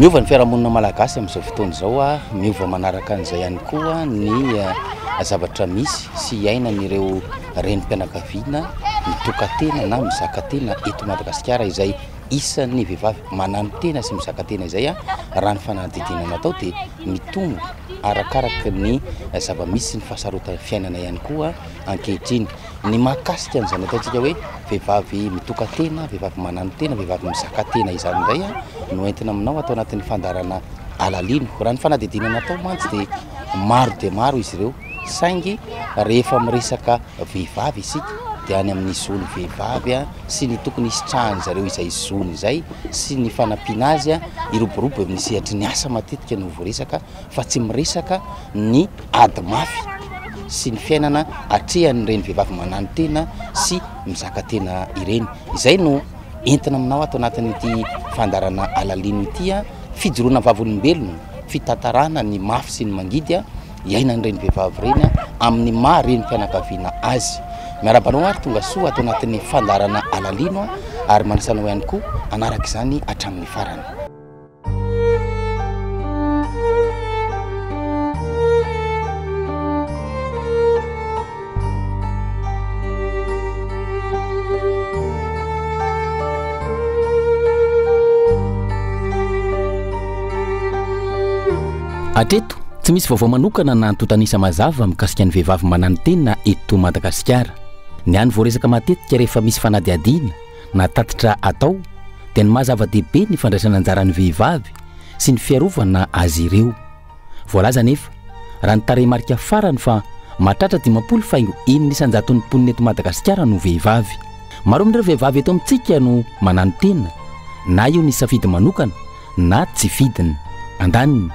Miova ny fiarahamonina malagasy amin'izao fotoana izao, miova manaraka an'izay ihany koa ny zavatra misy sy iainan'ireo renim-pianakaviana mitokan-tena na mizaka tena eto Madagasikara izay isan'ny vehivavy mananotena sy mizaka tena izay raha ny fanadihadiana natao dia mitombo arakaraka ny zava-misy sy ny fahasarotan'ny fiainana ihany koa ankehitriny. Ny mahakasika an'izany ataontsika hoe vehivavy mitokan-tena, vehivavy mananotena, vehivavy mizaka tena izany indray no entina aminao ato anatin'ny fandaharana Alalino. Raha ny fanadihadiana natao mantsy dia maro dia maro izy ireo saingy rehefa miresaka vehivavy isika dia any amin'ny zon'ny vehivavy sy ny tokony hisitrahan'ny zareo izay zony izay sy ny fanampiana azy hiroborobo amin'ny sehatry ny asa matetika no voaresaka fa tsy miresaka ny ady mafy sy ny fiainana atrehan'ireny vehivavy mananotena sy mizaka tena ireny. Izay no entina aminao ato anatin'ity fandaharana Alalino ity, fijoroana vavolombelona, fitantarana ny mafy sy ny mangidy iainan'ireny vehivavy ireny amin'ny maha renim-pianakaviana azy. Miarahaba anao ary tonga soa ato anatin'ny fandaharana Alalino ary manasa anao ihany koa hanaraka izany hatramin'ny farany. Hatreto, tsy misy vaovao manokana na antontan'isa mazava mikasika ny vehivavy mananotena eto Madagasikara. Ny hany voaresaka matetika rehefa misy fanadihadiana na tatitra atao dia ny maha zava-dehibe ny fandraisana anjaran'ny vehivavy sy ny fiarovana azy ireo. Voalaza anefa, raha ny tarehimarika farany fa mahatratra 50 faingo enina isan-jaton'ny mponina eto Madagasikara no vehivavy. Maro amin'ireo vehivavy eto amintsika no mananotena, na io ny safidy manokana na tsy fidiny. Andaniny,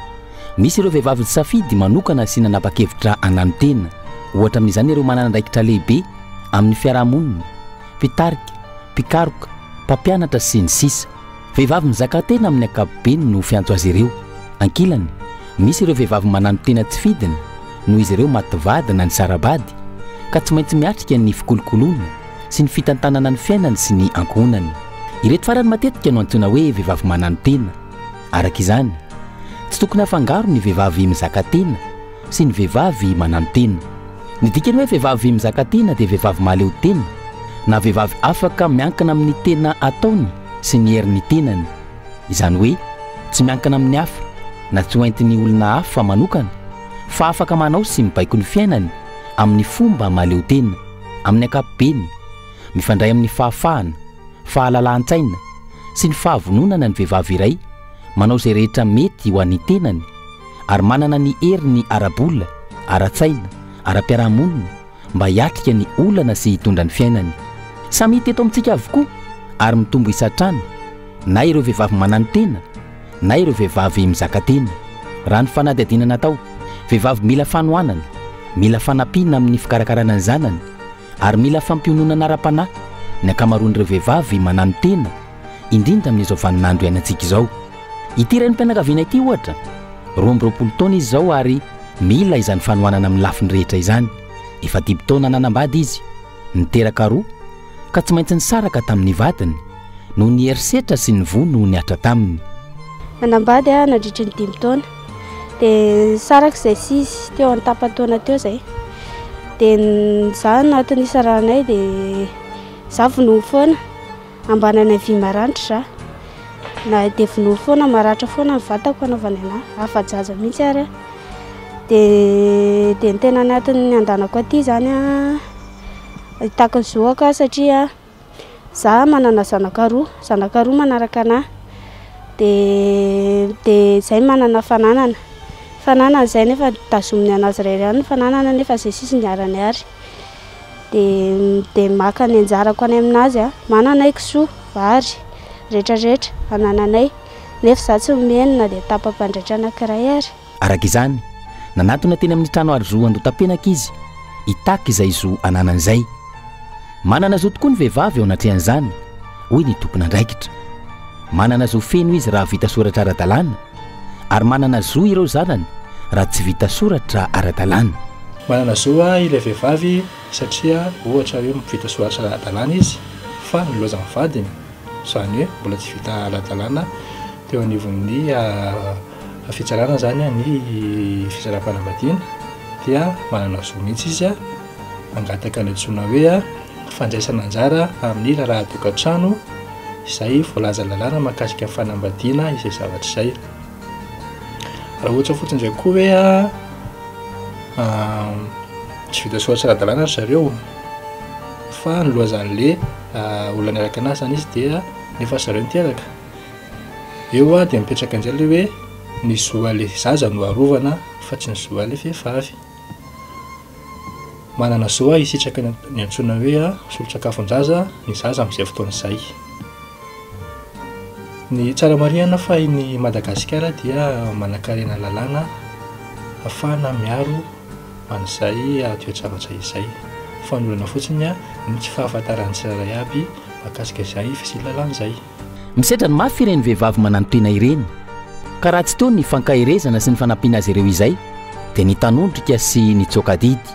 misy ireo vehivavy nisafidy manokana sy nanapa-kevitra hananotena. Ohatra amin'izany ireo manana andraikitra lehibe amin'ny fiarahamonina, mpitarika, mpikaroka, mpampianatra, sy ny sisa. Vehivavy mizaka tena amin'ny ankapobeny no fiantso azy ireo. Ankilany, misy ireo vehivavy mananotena tsy fidiny noho izy ireo maty vady na nisara-bady, ka tsy maintsy miatrika ny fikolokoloana sy ny fitantanana ny fiainany sy ny ankohonany. Ireto farany matetika no antsoina hoe vehivavy mananotena. Araka izany, tsy tokony hafangaro ny vehivavy mizaka tena sy ny vehivavy mananotena. Ny dikan'ny hoe vehivavy mizaka tena dia vehivavy mahaleo tena na vehivavy afaka miankina amin'ny tena ataony sy ny herin'ny tenany. Izany hoe tsy miankina amin'ny hafa na tsy hoentin'ny olona hafa manokana fa afaka manao sy mibaiko ny fiainany amin'ny fomba mahaleo tena. Amin'ny ankapobeny, mifandray amin'ny fahafahana, fahalalahan-tsaina sy ny fahavononana ny vehivavy iray manao izay rehetra mety ho an'ny tenany ary manana ny heriny ara-bola, ara-tsaina, ara-piarahamonina mba hiatrika ny olana sy hitondra ny fiainany. Samy hita eto amintsika avokoa ary mitombo isa hatrany na ireo vehivavy mananotena na ireo vehivavy mizaka tena. Raha ny fanadihadiana natao, vehivavy mila fanohanana, mila fanampiana amin'ny fikarakarana ny zanany ary mila fampiononana ara-panahy ny ankamaroan'ireo vehivavy mananotena indrindra amin'izao vaninandro iainantsika izao. Ity renim-pianakaviana ity ohatra, 22 taona izy izao ary mila izany fanohanana amin'ny lafiny rehetra izany. Efa dimy taona nanambady izy, niteraka roa, ka tsy maintsy nisaraka tamin'ny vadiny noho ny herisetra sy ny vono nihatra taminy. Nanambady aho nandritry ny dimy taona, dia nisaraka izay sy izy teo an-tapan-taona teo izay. Dia izaho anatin'ny nisarahanay dia izaho vonoiny foana. Ambanana vy maranitra za. Na dia vonoiny foana maratra foana ny vatako anaovany anah, afa-jaza mihitsy ary aho. Dia dia ny tena anatin'ny andanako aty izany an, hitaky ny zoako aho satria za manana zanaka roa, zanaka roa manaraka anah. Dia dia zay manana fananana, fananana izay nefa tazominy anazy irery ihany ny fananana nefa zay sisa niara-niary. Dia dia maka ny anjarako any aminazy aho. Manana aho kisoa, vary, rehetra rehetra anananay. Nefa izaho tsy omeny na dia tapa-pandraitra anankiray ary. Araka izany, nanatona teny amin'ny trano Harizo Andotapenaka izy hitaky izay zo ananany izay. Manana zo tokoa ny vehivavy eo anatrehan'izany, hoy ny tompon'andraikitra. Manana zo feno izy raha vita soratra ara-dalàna, ary manana zo ireo zanany raha tsy vita soratra ara-dalàna. Manana zo ilay vehivavy satria ohatra hoe vita soratra ara-dalàna izy fa nilaozan'ny vadiny, izany hoe mbola tsy vita ara-dalàna. teo anivon'ny fitsarana izany ny fisaraham-panambadiana dia manana zo mihitsy izy hangataka ny antsoina hoe fandraisana anjara amin'ny raharahan-tokantrano izay voalazan'ny lalàna mahakasika ny fanambadiana izay zavatra izay. Raha ohatra fotsiny indray koa hoe tsy vita soa ara-dalàna ry zareo fa niloazan'le olona niaraka anazy izany izy dia nefa ry zareo niteraka. Eo dia mipetraka indray ilay hoe ny zo an'ilay zaza no arovana fa tsy ny zo an'ilay vehivavy. Manana zo hisitraka ny antsoina hoe solon-tsakafon-jaza ny zaza amin'izay fotoana izay. Ny tsara marihana fa ny Madagasikara dia manankarena lalàna ahafahana miaro an'izay toe-javatra izay. Fa ny olana fotsiny ny tsy fahafantaran'ny tsirairay aby mahakasika izay fisian'ny lalàna izay. Misedra ny mafy ireny vehivavy mananotena ireny, ka raha tsy teo ny fankaherezana sy ny fanampiana azy ireo izay dia nitanondrika sy nitsoaka adidy.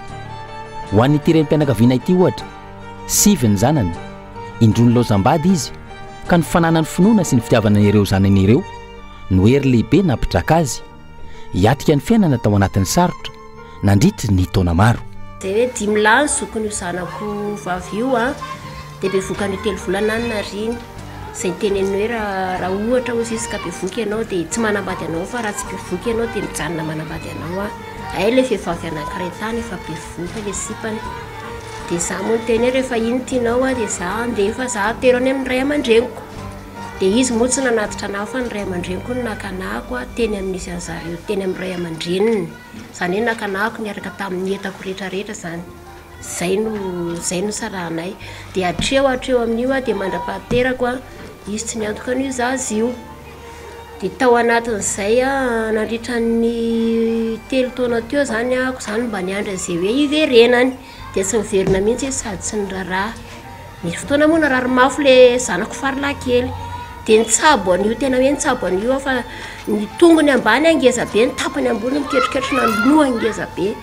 Ho an'ity renim-pianakaviana ity ohatra, sivy ny zanany, indroa nilaozam-bady izy, ka ny fananany finoana sy ny fitiavana ireo zanany ireo no hery lehibe nampitraka azy hiatrika ny fiainana tao anatin'ny sarotra nandritry ny taona maro. Izay hoe dimy lahy ny zokin'io zanako vavy io an, dia bevoka an'io telo volana any nariny. Izay niteneniny hoe raha raha ohatra hozy izy ka bevoka ianao dia tsy manambady anao fa raha tsy bevoka ianao dia mijanona manambady anao aho. Hay ilay vehivavy anankiray tany efa bevoka ilay sipany. Dia izaho moa niteny hoe rehefa iny tianao aho dia izaho handeha fa izaho atero any amin'ny ray aman-dreniko. Dia izy moa tsy nanatitra anah fa ny ray aman-dreniko no naka anahako teny amin'nisy an'zareo teny amin'ny ray aman-dreniny. Izany hoe naka anahako niaraka tamin'ny entako rehetra rehetra izany. Izay no izay no nisarahanay. Dia hatreo hatreo amin'io aho dia mandra-pahaterako an, izy tsy niantoka an'io zaza io. Dia tao anatin'izay aho nandritra ny telo taona teo izany ahako izany mba niandry an'izay hoe hiverenany. Dia tsy niverina mihitsy izy sady tsy niraharaha. Nisy fotoana moa narary mafy le zanako faralahy kely dia nitsabo an'io tena hoe nitsabo an'io aho fa ny tongony ambany ngeza be, ny tapany ambony miketroketrona ny lohany ngeza be,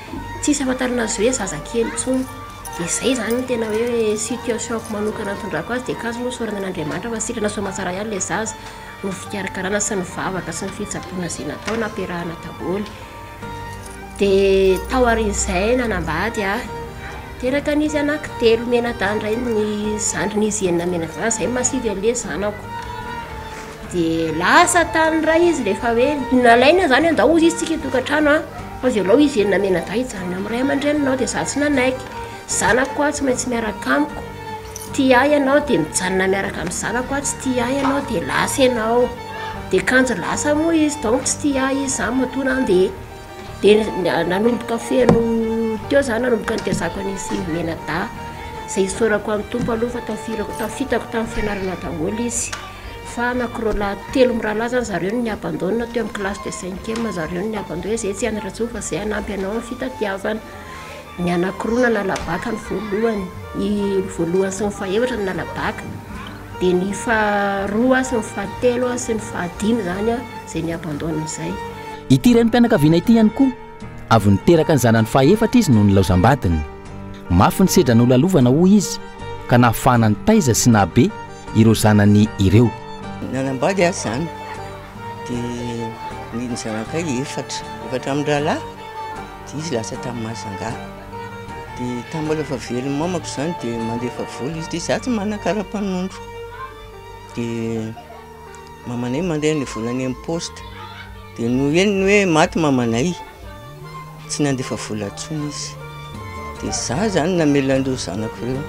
tsisy ahafantarana azy hoe zazakely intsony. Dia izay izany no tena hoe situation-ko manokana nitondrako azy dia kanjo moa isaorana an'Andriamanitra fa sitrana soamantsara ihany ilay zaza, ny fikarakarana sy ny vavaka sy ny fitsaboana izay natao nampiarahana daholo. Dia tao aorian'izay nanambady aho. Teraka an'izy anankitelo mianadahy indray ny zandrin'izy enina mianadahy izay mahasivy an'ilay zanako. Dia lasa tany indray izy rehefa hoe nalaina izany andao hozy izy tsika hitokantrano an, fa avelao izy enina mianadahy hijanona amin'ny ray aman-dreninao dia izaho tsy nanaiky. Zanako aho tsy maintsy miaraka amiko. Tia ahy ianao dia mijanona miaraka amin'ny zanako aho, tsy tia ahy ianao dia lasa ianao. Dia kanjo lasa moa izy donc tsy tia ahy izy izany matoa nandeha. Dia nanomboka feno teo izany nanomboka nitezako an'i Sivy Menadahy. Izay isaorako an'ny Tompo aloha fa tafirako tafitako tamin'ny fianarana daholo izy. Fa anankiroa lahy telo mirahalahy izany zareo no ni-abandonne teo amin'ny classe de cinquième zareo no ni-abandonne hoe izay tsy hianatra intsony fa izay hanampy anao amin'ny fitadiavana. Ny anankiroa nanala baka ny voalohany, ny voalohany sy ny fahefatra nanala baka, dia ny faharoa sy ny fahatelo sy ny fahadimy izany izay ni-abandonne izay. Ity renim-pianakaviana ity ihany koa, avy niteraka ny zanany fahefatra izy no nilaozam-badiny. Mafy ny sedra nolalovana hoy izy ka nahafahana nitaiza sy nahabe ireo zanany ireo. Nanambady aho izany dia ny zanakay efatra, efatra mirahalahy. Dia izy lasa tany Mahajanga. Dia tamin'ny mbola efa velon'ny mamako izany dia mandefa vola izy dia izaho tsy manana kara-panondro. Dia mamanay mandeha ny vola any amin'ny poste. Dia noho henony hoe maty mamanay, tsy nandefa vola intsony izy. Dia izaho izany namela an'ireo zanako ireo.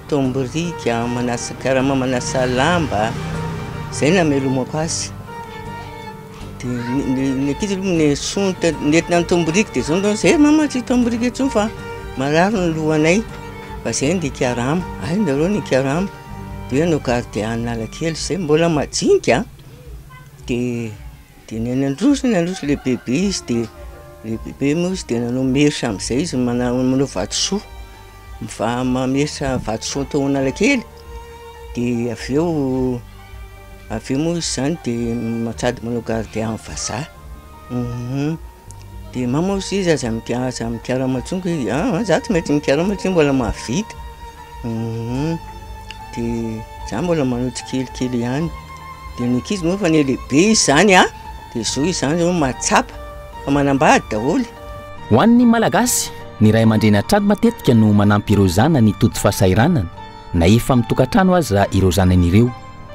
Tomboriaka, manasa karama manasa lamba, izay namelomako azy. Dia ny ankizy aloha nesonta nentina nitomboriaka dia zao ndao zay mama tsy hitomboriaka intsony fa marary ny lohanay fa zay ndeha hikarama, hay nareo ny hikarama dia hanao garde Analakely zay mbola majinika an, dia dia ny nandroso nandroso le bebe izy dia le bebe moa izy dia nanao mesa amin'izay izy manao vatosoa, miva- mamesa vatosoa tao Analakely dia avy eo. Avy eo moa izy izany dia sady manao gardien amin'ny vazaha, hum dia mama hozy izy aza mika- aza mikarama intsony ka izy, aa za tsy maintsy mikarama satria mbola mahavita, hum dia za mbola manao tsikelikely ihany. Dia ny ankizy moa efa nihalehibe izy izany an, dia zao izy izany zao mahatsapa fa manambady daholo. Ho an'ny Malagasy, ny ray aman-dreny hatrany matetika no manampy ireo zanany tojo fahasahiranana na efa mitokantrano aza ireo zanany ireo.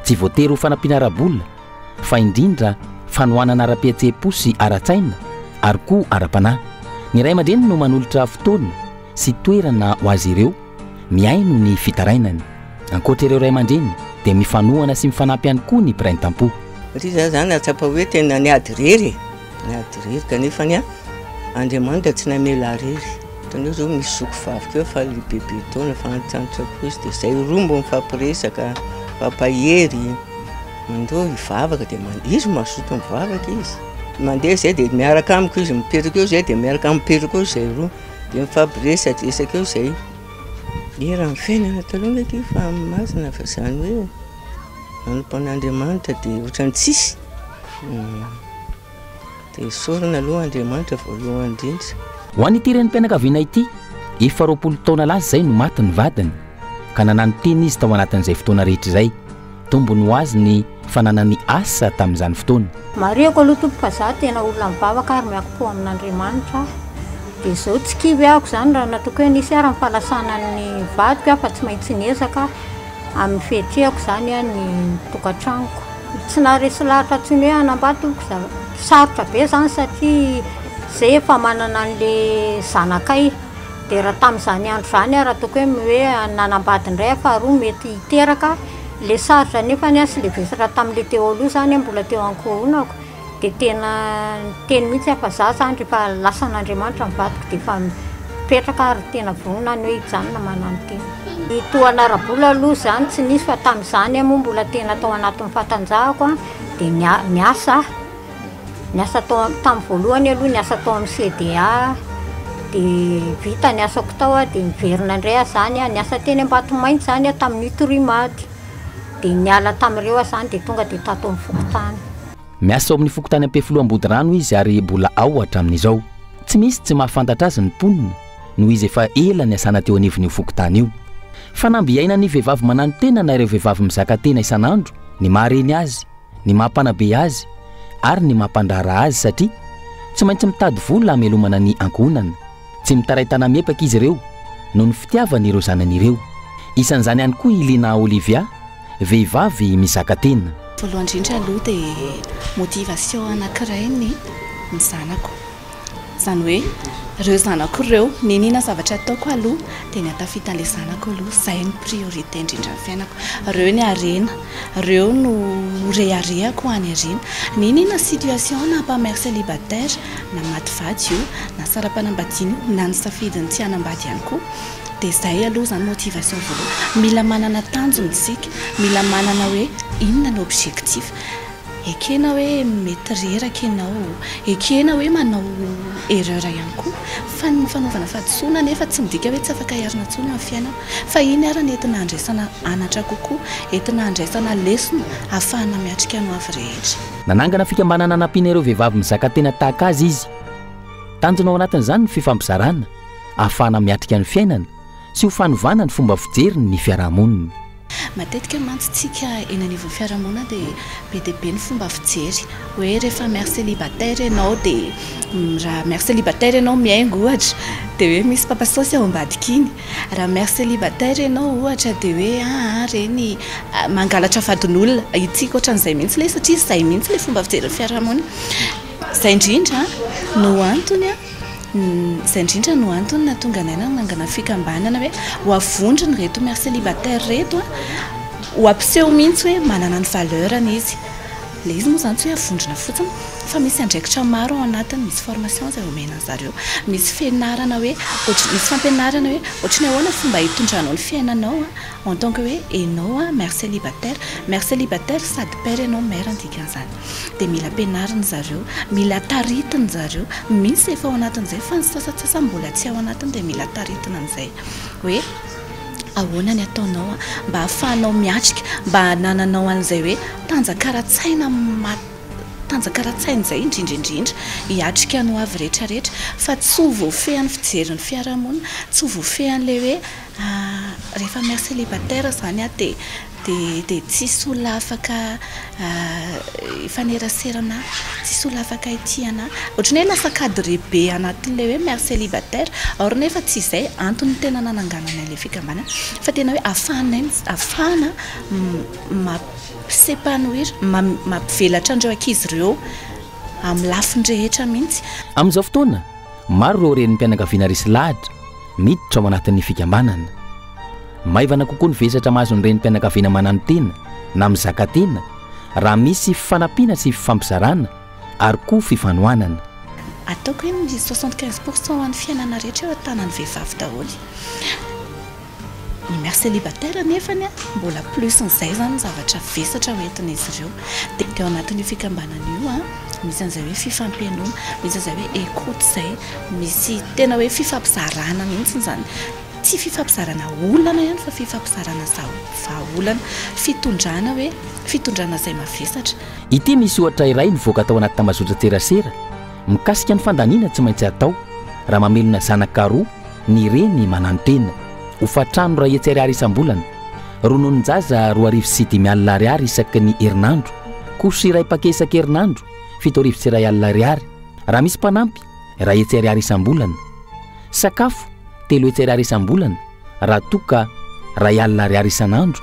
Tsy voatery ho fanampiana ara-bola fa indrindra fanohanana ara-pihetseham-po sy ara-tsaina ary koa ara-panahy. Ny ray aman-dreny no manolotra fotoana sy toerana ho azy ireo mihaino ny fitarainany. Ankoatra ireo ray aman-dreny dia mifanohana sy mifanampy ihany koa ny mpiray tampo. Satria za zany nahatsapa hoe tena niady irery e, niady irery kanefa ny Andriamanitra tsy namela ahy irery. Hitanao zao misy zoky vavy keo fa lehibebe taona fa antitrantitra koa izy dia zay roa mbo mifampiresaka, mifampahery, mandeha hivavaka dia izy mazoto mivavaka izy. Mandeha zay dia miaraka amiko izy, mipetraka eo zay dia miaraka mipetraka eo zay roa dia mifampiresadresaka eo zay. Ie raha ny fiainana taloha ndraiky fa masina fa zany hoe manompo an'Andriamanitra dia ohatran'ny tsisy. Dia esorina aloha Andriamanitra voalohany indrindra. Ho an'ity renim-pianakaviana ity, efa 20 taona lasa izay no maty ny vadiny, ka nanano-tena izy tao anatin'izay fotoana rehetra izay. Tombony ho azy ny fananany asa tamin'izany fotoana. Marihiko aloha tompoko fa za tena olona mivavaka ary miankim-po amin'Andriamanitra dia izao tsy kivy ahako izany raha nataoko hoe nisy ary ny fahalasanan'ny vadiko aho fa tsy maintsy niezaka amin'ny fiatrehako izany ny tokantranoko. Tsy naharesy lahatra intsony hoe hanambady tompoko za, sarotra be izany satria zay efa manana an'le zanakay. Dia raha tamin'izany andro izany aho raha ataoko hoe hoe nanambady indray aho faharoa mety hiteraka, ilay sarotra nefany aho sy ilay vesatra tamin'ilay teo aloha izany mbola teo ankohonako dia tena niteny mihitsy aho fa za izany rehefa lasan'Andriamanitra ny vadiko dia efa mipetraka ary tena vonona ny hoe hijanona mananotena. Ny tohana ara-bola aloha izany tsy nisy fa tamin'izany aho moa mbola tena tao anatin'ny fahatanjahako dia niasa aho. Niasa tao tamin'ny voalohany aloha niasa tao amin'ny CDA dia vita ny asako tao aho dia niverina indray aho izany aho, niasa teny Ambatomainty izany aho tamin'ny Nutrimad, dia niala tamin'ireo aho izany dia tonga dia tato amin'ny fokontany. Miasa ao amin'ny fokontany Ampefiloha Ambodirano izy ary mbola ao hatramin'izao. Tsy misy tsy mahafantatra azy ny mponina noho izy efa ela niasana teo anivon'io fokontany io. Fanamby iainan'ny vehivavy mananotena na ireo vehivavy mizaka tena isan'andro ny maha reny azy. ny maha mpanabe azy ary ny maha mpandraharaha azy satria tsy maintsy mitady vola hamelomana ny ankohonana. Tsy mitaray tana-miepaka izy ireo noho ny fitiavany ireo zanany ireo. Isan'izany ihany koa i Lina Olivia, vehivavy mizaka tena. Voalohany indrindra aloha dia motivation anankiray ny ny zanako. Izany hoe ireo zanako ireo, n'inona zavatra ataoko aloha dia ny hahatafita an'ilay zanako aloha, izay no priorité indrindra amin'ny fiainako. Ireo ny harena, ireo no ho reharehako any aoriana. N'inona situation na pas mère célibataire, na maty vady io, na sara-panambadiana io, na nisafidy ny tsy hanambady ihany koa, dia izay aloha izany motivation voalohany. Mila manana tanjona isika, mila manana hoe inona ny objectif. Ekena hoe mety reraka ianao, ekena hoe manao erreur ihany koa, fa ny fanaovana fahadisoana anefa tsy midika hoe tsy afaka hiarina intsony amin'ny fiainana, fa iny ary no entina handraisana anatra kokoa, entina handraisana lesona ahafahana miatrika ny hoavy rehetra. Nanangana fikambanana hanampiana ireo vehivavy mizaka tena tahaka azy izy. Tanjona ao anatin'izany ny fifampizarana, ahafahana miatrika ny fiainana sy ho fanovana ny fomba fijeriny ny fiarahamonina. Matetika mantsy tsika eny anivon'ny fiarahamonina dia be dia be ny fomba fijery hoe rehefa mère célibataire ianao dia raha mère célibataire ianao mihaingo ohatra dia hoe misy papa saosy ao ambadika iny, raha mère célibataire ianao ohatra dia hoe aa ireny mangalatra vadin'olona, itsika ohatran'izay mihitsy ilay izy satria izay mihitsy ilay fomba fijerin'ny fiarahamonina. Izay indrindra no antony. Izay indrindra no antony nahatonga anay nanangana fikambanana hoe ho avondrona ireto mère célibataire ireto, ho ampiseho mihitsy hoe manana ny valeur-ny izy. Ilay izy moa izany tsy hoe avondrona fotsiny fa misy andraikitra maro ao anatiny, misy formation izay omena an'zareo, misy fianarana hoe ohatry, misy fampianarana hoe ohatry ny ahoana fomba hitondranao ny fiainanao en tant que hoe enao mère célibataire. Mère célibataire sady père ianao mère ny dikan'izany. Dia mila ampianarina zareo, mila taritina zareo, misy efa ao anatin'izay fa ny sasantsasany mbola tsy ao anatiny dia mila taritina amin'izay hoe ahoana ny ataonao mba ahafahanao miatrika, mba hanananao an'izay hoe tanjaka ara-tsaina tanjaka ara-tsaina izay indrindra indrindra hiatrika ny ho avy rehetra rehetra fa tsy ho voafehin'ny fijerin'ny fiarahamonina, tsy ho voafehin'ilay hoe rehefa mère célibataire izany aho dia. Dia dia tsisy olona afaka hifanerasera aminà, tsisy olona afaka hitia anà. Ohatran'ny hoe lasa cadré be anatin'ilay hoe mère célibataire, or nefa tsy izay antony tena nanangananay ilay fikambanana fa tena hoe ahafahanay ahafahana mampi-s'épanouir, mampivelatra an'ireo ankizy ireo amin'ny lafiny rehetra mihitsy. Amin'izao fotoana, maro ireo renim-pianakaviana resy lahatra miditra ao anatin'ny fikambanana. Maivana kokoa ny vesatra mahazo ny renim-pianakaviana mananotena na mizaka tena raha misy fifanampiana sy fifampizarana ary koa fifanohanana. Ataoko hoe ny 75 pour cent an'ny fiainana rehetra eo an-tanan'ny vehivavy daholo. Ny mère célibataire nefany mbola plus n'izay izany ny zavatra vesatra hoentin'izy ireo. Dia ao anatin'io fikambanana io misy an'izay hoe fifampihenoana, misy an'izay hoe écoute izay, misy tena hoe fifampizarana mihitsy izany. Tsy fifampizarana olana ihany fa fifampizarana vahaolana, fitondrana hoe fitondrana izay mavesatra. Ity misy ohatra iray nivoaka tao anaty tambazotran-tserasera mikasika ny fandaniana tsy maintsy atao raha mamelona zanaka roa ny reny mananotena. Hofantrano 100 ariary isam-bolana, rononon-jaza 2500 ariary isaky ny herinandro, couche iray paquet isan-kerinandro 1170 ariary, raha misy mpanampy 100 ariary isam-bolana. Sakafo, 300 ariary isam-bolana, raha toa ka 1000 ariary isan'andro,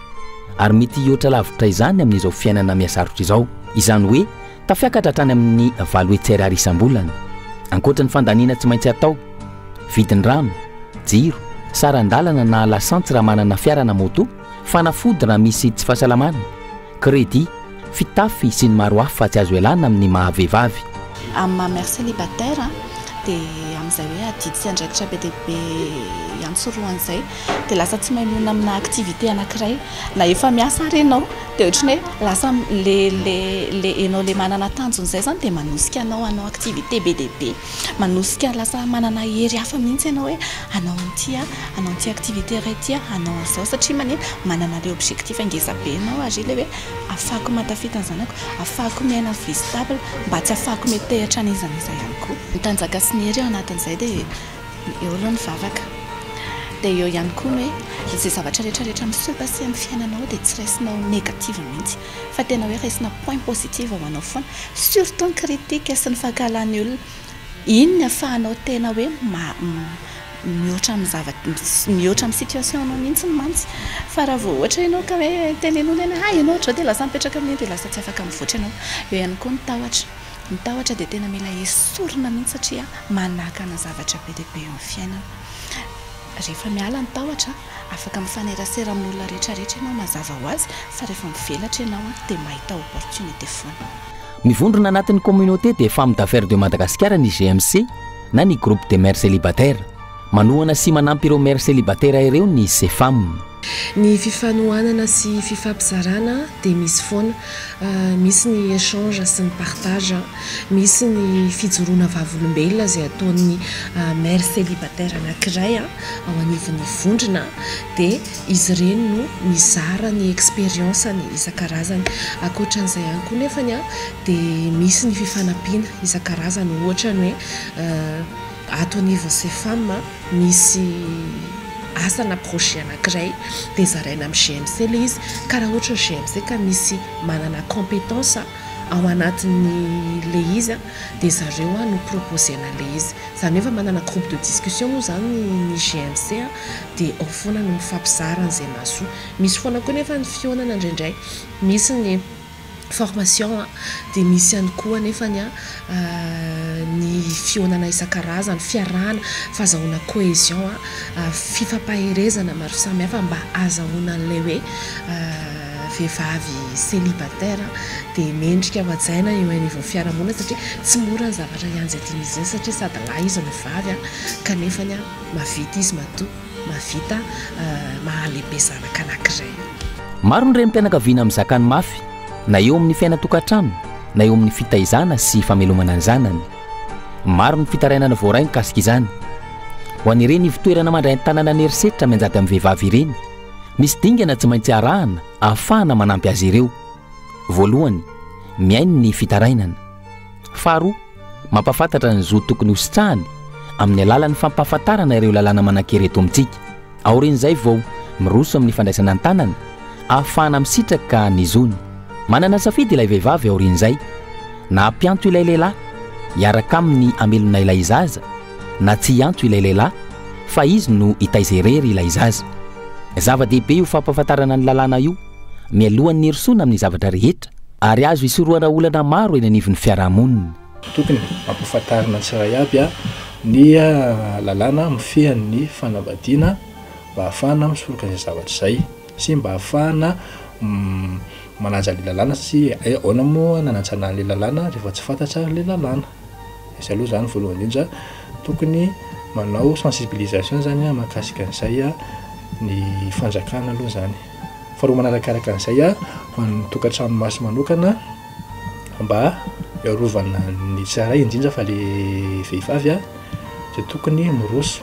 ary mety hihoatra lavitra izany amin'izao fiainana mihasarotra izao. Izany hoe tafiakatra hatrany amin'ny 800 ariary isam-bolana. Ankoatra ny fandaniana tsy maintsy atao, vidin-drano, jiro, saran-dalana na lasantsy raha manana fiara na moto, fanafody raha misy tsy fahasalamana, crédit, fitafy sy ny maro hafa tsy azo ialana amin'ny maha vehivavy. Amin'ny maha mère célibataire dia amin'izay hoe adidy sy andraikitra be dia be iantsorohana izay dia lasa tsy mahay mionona amina activité anankiray na efa miasa ary ianao dia ohatran'ny hoe lasa le le le ianao le manana tanjona izay izany dia manosika anao hanao activité be dia be. Manosika lasa manana hery hafa mihitsy ianao hoe hanao an'ity aho, hanao an'ity activité iray ity aho, hanao an'izao satria manina? Manana ilay objectif ngeza be ianao ary ilay hoe ahafahako mahatafita ny zanako, ahafahako miaina vie stable, mba tsy ahafahako miantehitra an'iza n'iza ihany koa. Ny tanjaka sy ny hery ao anatin'izay dia eo aloha ny vavaka, dia eo ihany koa ny hoe izay zavatra rehetra rehetra mi-se passer amin'ny fiainanao dia tsy raisinao négative mihitsy fa tena hoe raisina point positive ho anao foana. Surtout ny critique sy ny fankahalan'ny olona. Iny ny afahanao tena hoe mihoatra amin'ny zavatra, mihoatra amin'ny situation anao mihitsy mantsy. Fa raha vao ohatra ianao ka hoe tenenina hoe hay ianao ohatr'izao dia lasa mipetraka amin'iny dia lasa tsy afaka mivoatra ianao. Eo ihany koa ny tahotra. Ny tahotra dia tena mila esorina mihitsy satria manakana zavatra be dia be eo amin'ny fiainana. Rehefa miala ny tahotra, afaka mifanerasera amin'olona rehetra rehetra ianao mazava ho azy fa rehefa mivelatra ianao dia mahita opportunité foana. Mivondrona anatin'ny Communauté des Femmes d'Affaires de Madagascar ny GMC na ny Groupe des Mères Célibataires. Manohana sy manampy ireo mères célibataires ireo ny Cfam. Ny fifanohanana sy fifampizarana dia misy foana. Misy ny échange sy ny partage. Misy ny fijoroana vavolombelona izay ataon'ny mère célibataire anankiray ao anivon'ny vondrona dia izy ireny no mizara ny expérience-ny isan-karazany. Ankoatran'izay ihany koa nefany dia misy ny fifanampiana isan-karazany ohatra ny hoe ato anivon'ny Cfam misy asa na projet anankiray dia zaraina amin'ny GMC ilay izy ka raha ohatra ny GMC ka misy manana compétence ao anatin'ny le izy dia zareo no proposer-na le izy. Izany hoe efa manana groupe de discussion moa izany ny GMC dia ao foana no mifampizara an'izay mahasoa. Misy foana koa nefa ny fihaonana indraindray, misy ny formation dia misy ihany koa anefa ny ny fihaonana isan-karazany, fiarahana, fahazahoana cohésion, fifampaherezana maro samihafa mba hahazahoana an'ilay hoe vehivavy célibataire dia mendrika ho hajaina eo anivon'ny fiarahamonina satria tsy mora ny zavatra ianjadian'izy ireny satria sady lahy izy no vavy kanefa mahavita izy matoa mahavita mahalehibe zanaka anankiray. Maro ny renim-pianakaviana mizaka ny mafy na eo amin'ny fiainan-tokantrano na eo amin'ny fitaizana sy famelomana ny zanany. Maro ny fitarainana voaray mikasika izany. Ho an'ireny ivotoerana mandray an-tanana ny herisetra mianjady amin'ny vehivavy ireny, misy dingana tsy maintsy arahana ahafahana manampy azy ireo. Voalohany, mihaino ny fitarainana. Faharoa, mampahafantatra ny zo tokony hositrahany amin'ny alalan'ny fampahafantarana ireo lalàna manan-kery eto amintsika. Aorian'izay vao miroso amin'ny fandraisana an-tanana. ahafahana misitraka ny zony. Manana safidy ilay vehivavy aorian'izay, na hampianto ilay lehilahy hiaraka aminy hamelona ilay zaza na tsy hianto ilay lehilahy fa izy no hitaiza irery ilay zaza. Zava-dehibe io fampahafantarana ny lalàna io mialohan'ny hirosoana amin'ny zavatra rehetra ary azo hisorohana olana maro eny anivon'ny fiarahamonina. Tokony hampahafantarina ny tsirairay aby ny lalàna mifehy ny fanambadiana mba hahafahana misoroka izay zavatra izay sy mba hahafahana manaja ilay lalàna satria hay ahoana moa nanajana an'ilay lalàna rehefa tsy fantatra ilay lalàna. Izay aloha izany voalohany indrindra tokony manao sensibilisation izany mahakasika an'izay ny fanjakana aloha izany. Faharoa manarakaraka an'izay ho an'ny tokantrano maso manokana mba hiarovana ny tsirairay indrindra fa ilay vehivavy dia tokony miroso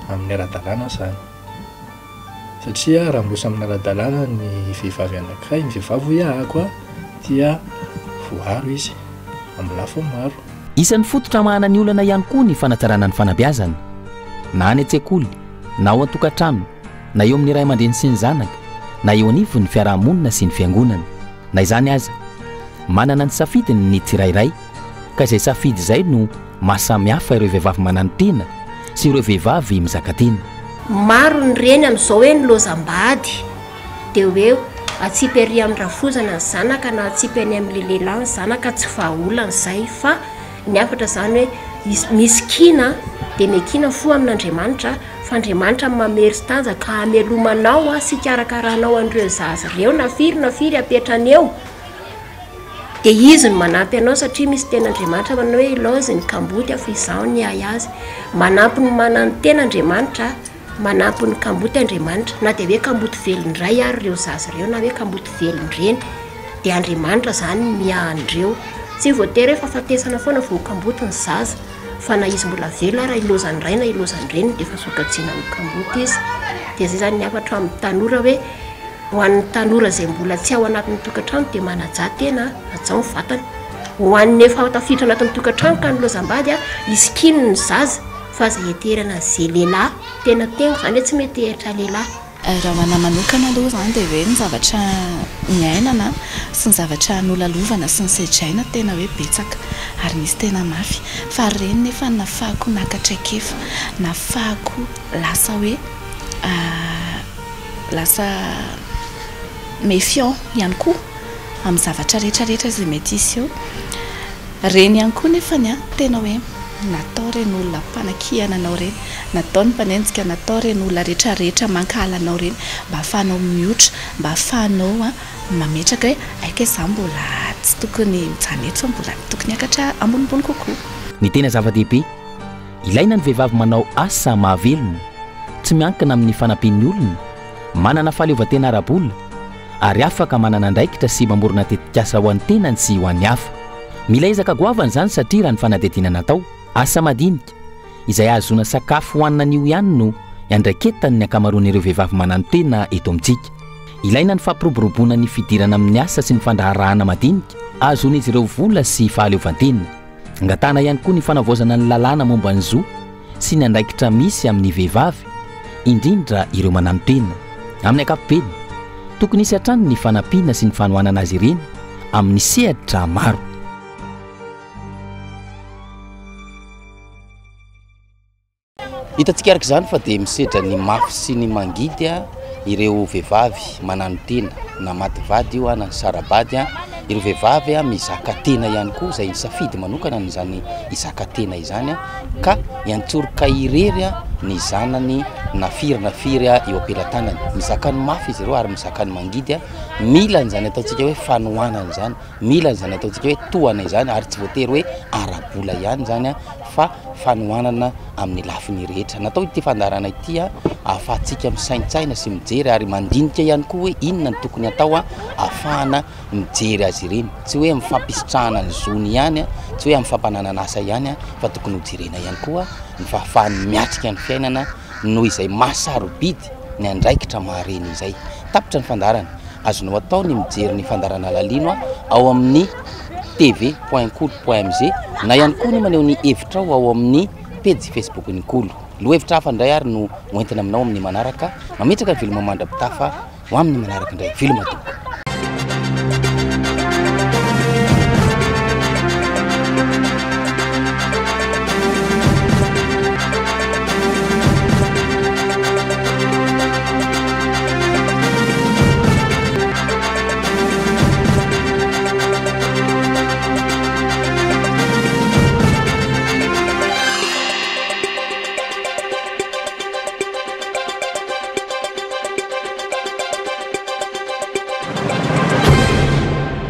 amin'ny ara-dalàna izany. Satria raha miroso amin'ny ara-dalàna ny vehivavy anankiray, ny vehivavy hoy ahako dia voaaro izy amin'ny lafiny maro. Isan'ny fototra hamahana ny olana ihany koa ny fanatsarana ny fanabeazana, na any an-tsekoly, na ao an-tokantrano, na eo amin'ny ray aman-dreny sy ny zanaka, na eo anivon'ny fiaraha-monina sy ny fiangonana. Na izany aza, manana ny safidiny ny tsirairay, ka izay safidy izay no maha samy hafa ireo vehivavy mananotena sy ireo vehivavy mizaka tena. Maro ny reny amin'izao hoe nilaozam-bady dia hoe atsipy ery amin'ny rafozana ny zanaka na atsipy any amin'ilay lehilahy ny zanaka, tsy vahaolana izay fa ny hafatra izany hoe misy kiana dia miakiana fo amin'Andriamanitra fa Andriamanitra no mamery sy tanjaka hamelomanao sy hikarakaranao an'ireo zaza ireo na firy na firy apetrany eo. Dia Izy no manampy anao satria misy teny Andriamanitra manao hoe ilaozy ny kamboty aho fa izaho niahy azy. Manampy ny mananotena Andriamanitra, manampy ny kamboty Andriamanitra. Na dia hoe kamboty velon-dray ary ireo zaza ireo na hoe kamboty velon-dreny dia Andriamanitra izany no miahy an'ireo. Tsy voatery hoe fahafatesana foana vao ho kamboty ny zaza fa na izy mbola velona ary ilaozan'ny ray na ilaozan'ny reniny dia efa sokajiana ho kamboty izy. Dia izay izany ny hafatro amin'ny tanora hoe. Ho an'ny tanora izay mbola tsy ao anatin'ny tokantrano dia manajà tena, hajao ny vatana. Ho an'ny efa tafiditra anatin'ny tokantrano ka nilaozam-bady, isikino ny zaza fa aza ieterana an'izay lehilahy. Tena teniko izany hoe tsy miantehitra lehilahy. Raha ho anà manokana aloha izany dia hoe ny zavatra niainana sy ny zavatra nolalovana sy nosedraina tena hoe betsaka ary nisy tena mafy fa ireny nefa nahafahako naka traikefa, nahafahako lasa hoe lasa méfiant ihany koa amin'ny zavatra rehetra rehetra izay mety hisy eo. Ireny ihany koa nefany an, tena hoe natao ireny olona mpanakihana anao ireny, natao ny mpanenjika, natao ireny olona rehetra rehetra mankahala anao ireny mba hahafahanao miotra, mba hahafahanao mametraka hoe hay kay za mbola tsy tokony mijanona eto fa mbola tokony hiakatra ambonimbony kokoa. Ny tena zava-dehibe, Ilaina ny vehivavy manao asa mahavelona, tsy miankina amin'ny fanampian'ny olona, manana fahaleovantena ara-bola, ary afaka manana andraikitra sy mamorona tetikasa ho an'ny tenany sy ho an'ny hafa. Mila ezaka goavana izany satria raha ny fanadihadiana natao, asa madinika, izay ahazoana sakafo hohanina anio ihany no iandraiketan'ny ankamaroan'ireo vehivavy mananotena eto amintsika. Ilaina ny fampiroboroboana ny fidirana amin'ny asa sy ny fandraharahana madinika ahazoan'izy ireo vola sy fahaleovantena. Angatahana ihany koa ny fanavaozana ny lalàna momba ny zo sy ny andraikitra misy amin'ny vehivavy, indrindra ireo mananotena. Amin'ny ankapobeny, tokony hisy hatrany ny fanampiana sy ny fanohanana azy ireny amin'ny sehatra maro. Hitantsika araka izany fa dia misedra ny mafy sy ny mangidy ireo vehivavy mananotena na maty vady io na nisara-bady, ireo vehivavy mizaka tena ihany koa izay nisafidy manokana an'izany hizaka tena izany ka hiantsoroka irery ny zanany na firy na firy eo am-pelatanany. Mizaka ny mafy izy ireo ary mizaka ny mangidy, mila an'izany ataontsika hoe fanohanana izany, mila an'izany ataontsika hoe tohana izany ary tsy voatery hoe ara-bola ihany izany fa fanohanana amin'ny lafiny rehetra. Natao ity fandaharana ity ahafahantsika misaintsaina sy mijery ary mandinika ihany koa hoe inona no tokony hatao ahafahana mijery azy ireny. Tsy hoe amin'ny fampisitrahana ny zony ihany, tsy hoe amin'ny fampananana asa ihany fa tokony hojerena ihany koa ny fahafahany miatrika ny fiainana noho izay maha sarobidy ny andraikitra maha reny izay. Tapitra ny fandaharana. Azonao atao ny mijery ny fandaharana Lalino ao amin'ny tv point kolo point mg na ihany koa ny maneho ny hevitrao ao amin'ny pejy Facebook-n'ny Kolo. Lohahevitra hafa indray ary no hoentina aminao amin'ny manaraka. Mametraka ny veloma mandra-pitafa. Ho amin'ny manaraka indray. Veloma tompoko.